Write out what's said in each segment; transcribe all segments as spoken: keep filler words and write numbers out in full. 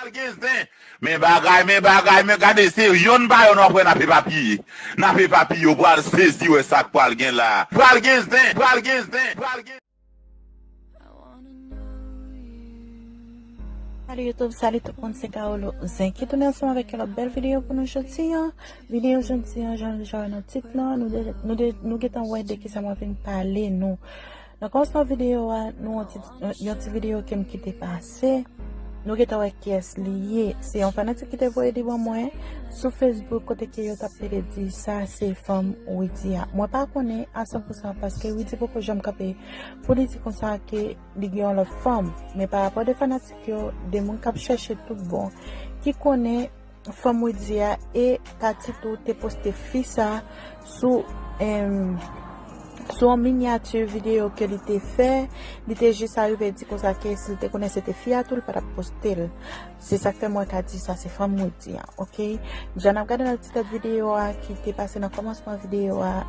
Pral gen zen. Men bagay, men bagay, men gade, se yonn pa yonn w ap wè n ap epapiye. N ap epapiye, w pral sezi wè sa k pral gen la. Pral gen zen, pral gen zen, pral gen. Salut YouTube, salut tout moun, se Carolo Zen ki tounen ansanm avèk yon lòt bèl videyo pou nou jodi an. Videyo jodi an, jan deja wè nan tit lan, nou de, nou de, nou gentan wè de kisa mwen vin pale nou. Nan kòmansman videyo a, nou yon ti, yon ti videyo ke m kite pase. Nou gentan wè kiyès li ye. Se yon fanatik ki te voye li ban mwen sou Facebook kote ke yo t ap pede di sa se fanm Widy a. Mwen pa konnen a san pou san paske Widy poko janm kanpe pou li di konsa ke li gen yon lòt fanm. Men pa rapò de fanatik yo, de moun k ap chèche tout bon, ki konnen fanm Widy a e Katy tou te poste fi sa sou, em, sou yon minyati videyo ke li te fè, li te jis arive di konsa ke si l te konnen se te fi a tou, li pa t ap poste l. Se sa k fè mwen ka di sa se fanm Widy a, oke? Jan n ap gade nan ti tèt videyo a ki te pase nan kòmansman videyo a,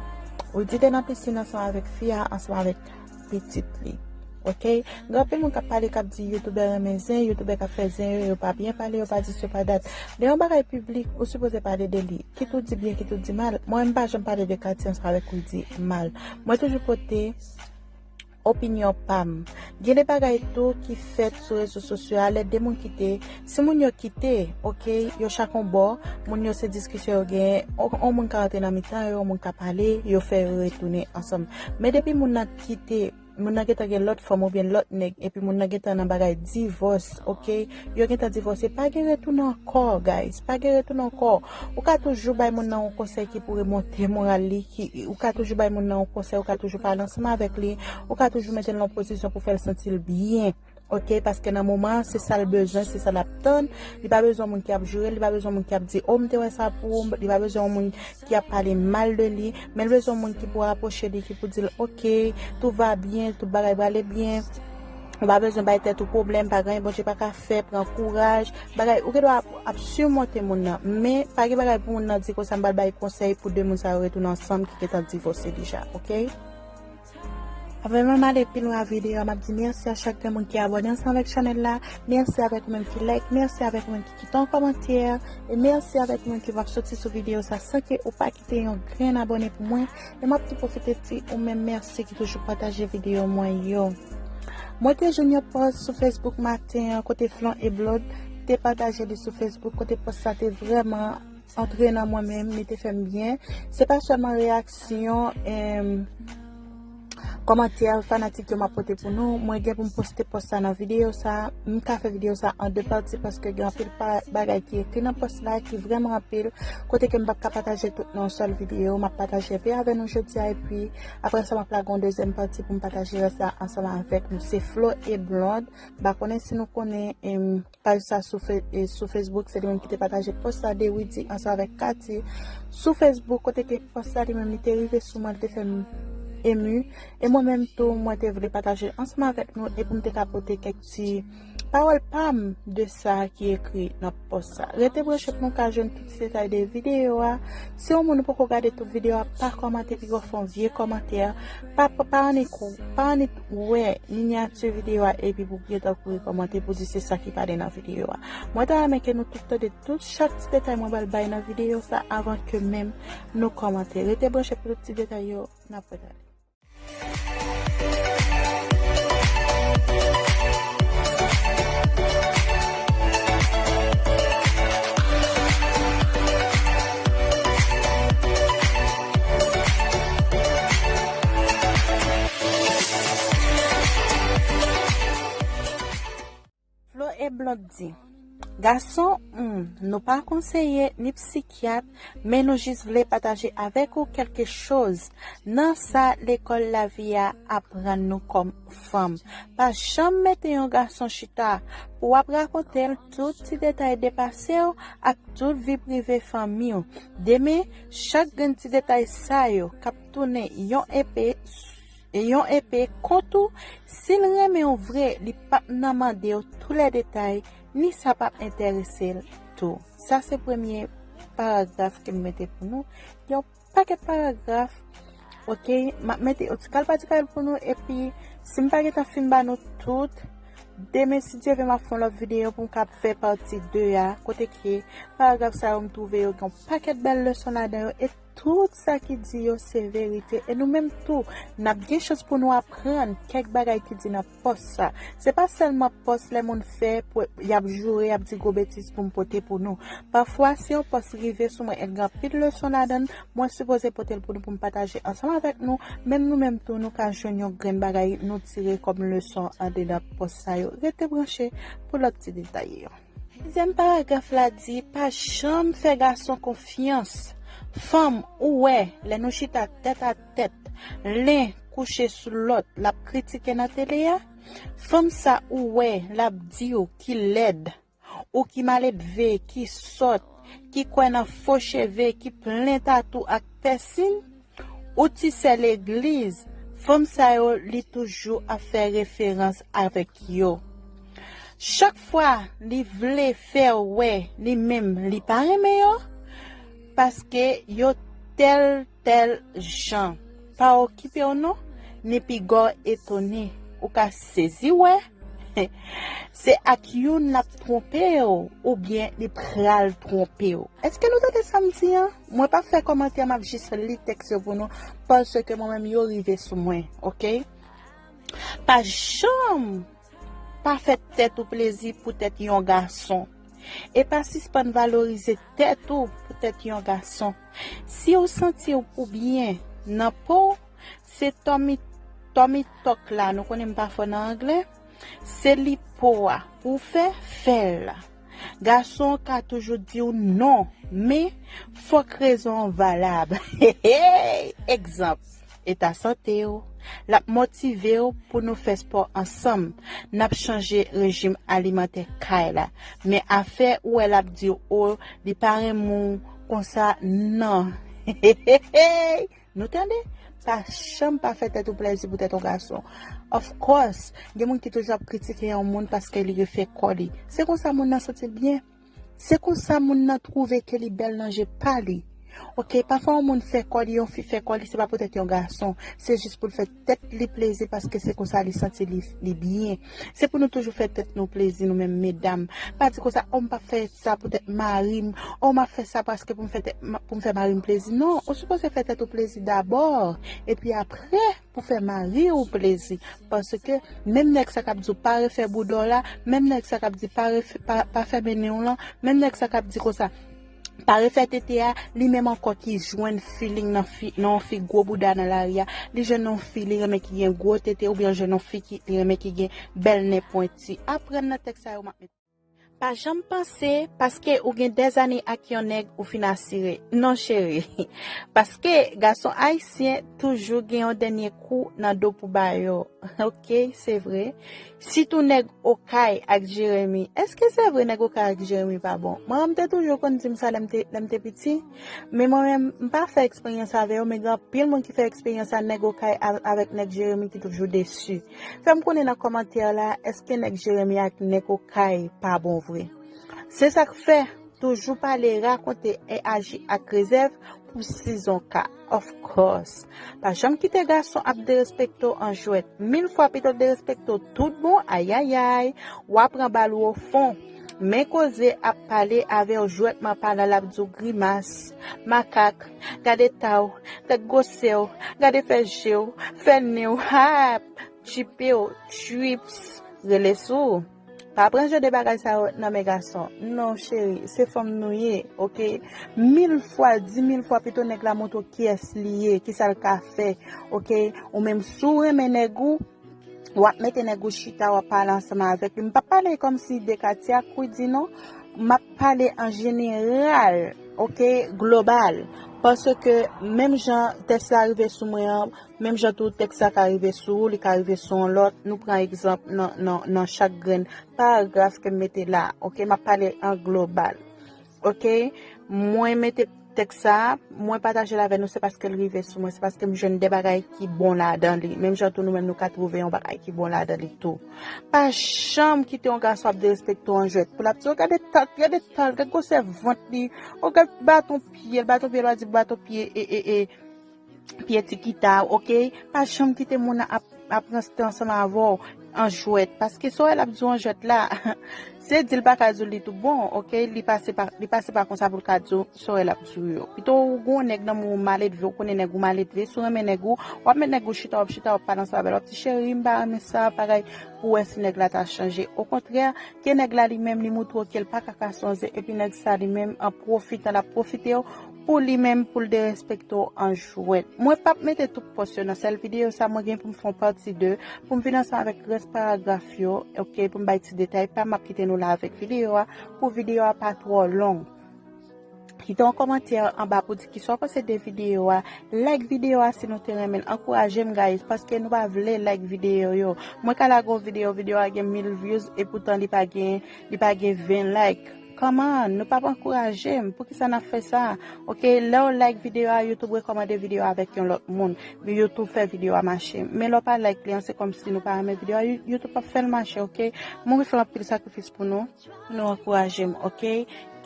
Widy te nan pisin ansanm avèk fi a, ansanm avèk pitit li. Oke? Gen anpil moun k ap pale, k ap di youtubè renmen zen, youtubè k ap fè zen yo, yo pa byen pale, yo pa di se pa dat. Lè yon bagay piblik, ou sipoze pale de li. Kit ou di byen, kit ou di mal. Mwen, m pa janm pale de Katy ansanm avèk Widy mal. Mwen toujou pote opinyon pa m. Gen de bagay tou ki fèt sou rezo sosyo a, lè de moun kite, si moun yo kite, oke, yo chak yon bò, moun yo se diskisyon yo genyen, yon, yon moun ka rantre nan mitan yo, yon moun ka pale, yo fè yo retounen ansanm. Men depi moun nan kite, moun nan gentan gen lòt fanm oubyen lòt nèg, epi moun nan gentan nan bagay divòs, oke? Yo gentan divòse, pa gen retounen ankò, guys, pa gen retounen ankò. Ou ka toujou bay moun nan yon konsèy ki pou remonte moral li, ki, ou ka toujou bay moun nan yon konsèy, ou ka toujou pale ansanm avèk li, ou ka toujou mete l nan yon pozisyon pou fè l santi l byen, oke? Paske nan moman an, se sa l bezwen, se sa l ap tann. Li pa bezwen moun ki ap joure l, li pa bezwen moun ki ap di, o, m te wè sa pou ou, li pa bezwen yon moun ki ap pale mal de li, men l bezwen yon moun ki pou rapwoche li, ki pou di l, oke, tout va bien, tout bagay prale byen. Ou pa bezwen bay tèt ou pwoblèm, pa gen anyen Bondye pa ka fè, pran kouraj. Bagay, ou gen dwa ap, ap simonte moun nan, men pa gen bagay pou moun nan di konsa m pral bay konsèy pou de moun sa yo retounen ansanm ki gentan divòse deja, oke? Avan menm ale pi lwen ak videyo a, m ap di mèsi a chak grenn moun ki abòne ansanm avèk chanèl la. Mèsi avèk ou menm ki like, mèsi avèk ou menm ki kite yon kòmantè, e mèsi avèk ou menm ki p ap soti sou videyo sa san ke ou pa kite yon grenn abòne pou mwen. E m ap tou pwofite di ou menm mèsi ki toujou pataje videyo mwen yo. Mwen te jwenn yon pòs sou Facebook maten an kote Flon e Blonde te pataje li sou Facebook, kote pòs sa te vrèman antre nan mwen menm, li te fè m byen. Se pa sèlman reyaksyon, em, kòmantè fanatik yo m ap pote pou nou. Mwen gen pou m poste pòs sa nan videyo sa. M ka fè videyo sa an de pati paske gen anpil pa, bagay ki ekri nan pòs la ki vrèman anpil. Kote ke m p ap ka pataje tout nan yon sèl videyo. M ap pataje enpe avè nou jodi a epi apre sa m ap lage yon dezyèm pati pou m pataje rès la ansanm avèk nou. Se Flo e Blonde. M pa konnen si nou konnen, em, paj sa sou, fe, e, sou Facebook, se li menm ki te pataje pòs sa de Widy ansanm avèk Katy sou Facebook, kote ke pòs sa li menm li te rive sou mwen, li te fè m emu. E mwen menm tou, mwen te vle pataje ansanm avèk nou e pou m te ka pote kèk ti pawòl pa m de sa ki ekri nan pòs sa. Rete branche pou nou ka jwenn tout ti detay de videyo a. Si yon moun ou poko gade tout videyo a, pa kòmante, piga w fè yon vye kòmantè. Pa, pa, pa annik, pa annik wè minyati videyo a epi pou gentan kouri kòmante pou di se sa ki pale nan videyo a. Mwen ta renmen ke nou tout tande tout chak ti detay mwen pral bay nan videyo sa avan ke menm nou kòmante. Rete branche pou tout ti detay yo, n ap ret ale. Flo e Blonde di, gason, hmm, nou pa konseye ni psikyat, men nou jis vle pataje avèk ou kèlke choz nan sa lekòl lavi a aprann nou kòm fanm. Pa janm mete yon gason chita pou w ap rakonte l tout ti detay de pase w ak tout vi prive fanmi w. Demen, chak grenn ti detay sa yo k ap tounen yon epe, yon epe kont ou. Si l renmen w vre, li p ap nan mande w tou lè detay, ni sa p ap enterese l tou. Sa se premye paragraf ke m mete pou nou. Yon pakèt paragraf, oke, m ap mete yon ti kal pa ti kal pou nou, epi si m pa gentan fin ba nou tout, Demen, si Dye vle, m ap fè yon lòt videyo pou m kab fè pati de a, kote ke paragraf sa yo, m twouve yo gen yon pakèt bèl leson ladan yo, e tout sa ki di yo se verite. E nou menm tou, n ap gen chans pou nou aprann kèk bagay ki di nan pòs sa. Se pa sèlman pòs lè moun fè pou y ap joure, y ap di gwo betiz pou m pote pou nou. Pafwa, si yon pòs rive sou mwen e l gen anpil leson ladan l, mwen sipoze pote l pou nou, pou m pataje ansanm avèk nou. Menm nou menm tou, nou ka jwenn yon grenn bagay, nou tire kòm leson andedan pòs sa yo. Rete branche pou lòt ti detay yo. Dezyèm paragraf la di, pa janm fè gason konfyans. Fanm, ou wè, lè nou chita tèt a tèt, len kouche sou lòt, l ap kritike nan tele a, fanm sa ou wè, l ap di w ki lèd, ou ki maledve, ki sòt, ki kwè nan fo cheve, ki plen tatou ak pèsin, ou ti sè legliz, fanm sa yo, li toujou ap fè referans avèk yo. Chak fwa li vle fè w wè li menm li pa renmen yo, paske yo tèl, tèl jan. Pa okipe w non, ni pigò etone. Ou ka sezi wè, se ak youn l ap twonpe w, oubyen li pral twonpe w. Èske nou tande sa m di an? Mwen pa fè kòmantè, m ap jis li tèks yo pou nou, paske mwen menm yo rive sou mwen, oke? Pa janm pa fè tèt ou plezi poutèt yon gason. E pa sispann valorize tèt ou poutèt yon gason. Si w santi w pou byen nan po w, se tummy, tummy tuck la, nou konnen m pa fò nan anglè, se lipo a pou w fè, fè l. Gason an ka toujou di w non, men fòk rezon an valab. Egzanp, eta sante w. L ap motive w pou nou fè spò ansanm. N ap chanje rejim alimantè kay la. Men afè ou wè l ap di w, o, li pa renmen w konsa, non. Nou tande? Pa janm pa fè tèt ou plezi poutèt yon gason. Of course, gen moun ki toujou ap kritike yon moun paske li refè kò li. Se konsa moun nan santi l byen. Se konsa moun nan twouve ke li bèl nan je pa li. Oke, pafwa yon moun fè kò li, yon fi fè kò li, se pa poutèt yon gason. Se jis pou l fè tèt li plezi paske se konsa li santi li, li byen. Se pou nou toujou fè tèt nou plezi, nou menm medam. Pa di konsa, o, m p ap fè sa poutèt mari m, o, m ap fè sa paske pou m fè tèt, pou m fè mari m plezi. Non, ou sipoze fè tèt ou plezi dabò, epi apre, pou fè mari w plezi. Paske menm nèg sa k ap di w pa refè bouda w la, menm nèg sa k ap di pa, refe, pa, pa fèmen nen w lan, menm nèg sa k ap di konsa, pa refè tete a, li menm ankò ki jwenn feeling nan fi, nan yon fi gwo bouda nan lari a, li jwenn yon fi li renmen ki gen gwo tete, oubyen jwenn yon fi ki li renmen ki gen bèl nen pwenti. Aprann nan tèks sa yo m ap mete. Pa janm panse, paske ou gen dèzane ak yon nèg ou fin asire. Non, cheri. Paske gason ayisyen toujou gen yon dènye kou nan do pou ba yo. Oke, se vre. Sitou nèg Okay ak Jeremi. Èske se vre nèg Okay ak Jeremi pa bon? Mwen, m te toujou konn di m sa lè m te, lè m te piti. Men mwen menm, m pa fè eksperyans avè yo, men gen anpil moun ki fè eksperyans a nèg Okay a, avèk nèg Jeremi ki toujou desi. Fè m konnen nan kòmantè la, èske nèg Jeremi ak nèg Okay pa bon vre? Se sa k fè, toujou pale, rakonte e aji ak rezèv pou sizon ka. Of course. Pa janm kite gason ap derespekte w an jwèt. Mil fwa pito derespekte w tout bon, ayayay. W a pran bal ou o fon. Men koze ap pale avè w jwètman palan l ap di w grimas, makak, gade ta w, gad gwosè w, gade fè je w, fè nen w, hap, jipe w, tchuips, rele sou w. Pa pran jan de bagay sa yo nan men gason. Non, cheri, se fanm nou ye, oke? Mil fwa, di mil fwa pito nèg la montre w kiyès li ye, kisa l ka fè, oke? Ou menm, si w renmen nèg ou, w ap mete nèg ou chita, w ap pale ansanm avèk li. M p ap pale kòmsi de Katia ak Kwidi non. M ap pale an jeneral, oke, global. Paske menm jan tèks la rive sou mwen an, menm jan tou tèks la ka rive sou ou, li ka rive sou yon lòt. Nou pran egzanp nan, nan, nan chak grenn paragraf ke m mete la, oke? M ap pale an global. Oke? Mwen mete tèks sa, mwen pataje l avè nou, se paske l rive sou mwen, se paske m jwenn de bagay ki bon ladan li. Menm jan tou nou menm nou ka twouve yon bagay ki bon ladan li tou. Pa janm kite yon gason ap derespekte w an jwèt. Pou l ap di, o, gade ta l, gade ta l, gad gwosè vant li, o, gad baton pye l, baton pye l, w a di baton pye, e, e, e, pye Tikita, oke? Pa janm kite moun nan ap, ap ranste ansanm avè w. an jwèt, paske Sorel ap di w an jwèt la, se di l pa ka di w li tou bon, oke, li pase pa, li pase pa konsa pou l ka di w Sorel ap di w yo. Pito ou gon nèg nan men w maledve, ou konnen nèg ou maledve, si w renmen nèg ou, w ap met nèg ou chita, w ap chita, w ap pale ansanm avè l, w ap di cheri, m pa renmen sa, bagay, pou w wè si nèg la ta chanje. Okontrè, ke nèg la li menm li moutre w ke l pa ka kasonze, epi nèg sa li menm an pwofitan l ap pwofite w pou li menm pou l derespekte w an jwèt. Mwen p ap mete tout pòs yo nan sèl videyo sa, mwen gen pou m fè yon pati de, pou m vin ansanm avèk rès paragraf yo, oke, pou m bay ti detay pa m, m ap kite nou la avèk videyo a, pou videyo a pa twò long. Kite yon kòmantè anba pou di kisa w panse de videyo a. Like videyo a si nou te renmen l. Ankouraje m, guys, paske nou pa vle like videyo yo. Mwen ka lage yon videyo, videyo a gen mil views, epoutan li pa gen, li pa gen ven like. Come on, nou p ap ankouraje m. Poukisa n ap fè sa? Oke, lè w like videyo a, YouTube rekòmande videyo a avèk yon lòt moun. YouTube fè videyo a mache. Men lè w pa like li an, se kòmsi nou pa renmen videyo a, You- YouTube p ap fè l mache, oke? Mwen fè anpil sakrifis pou nou. Pou nou ankouraje m, oke?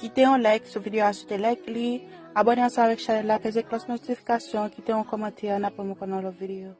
Kite yon like sou videyo a si w te like li. Abòne ansanm avèk chanèl la, peze klòch notifikasyon, kite yon kòmantè, n ap wè m ankò nan lòt videyo.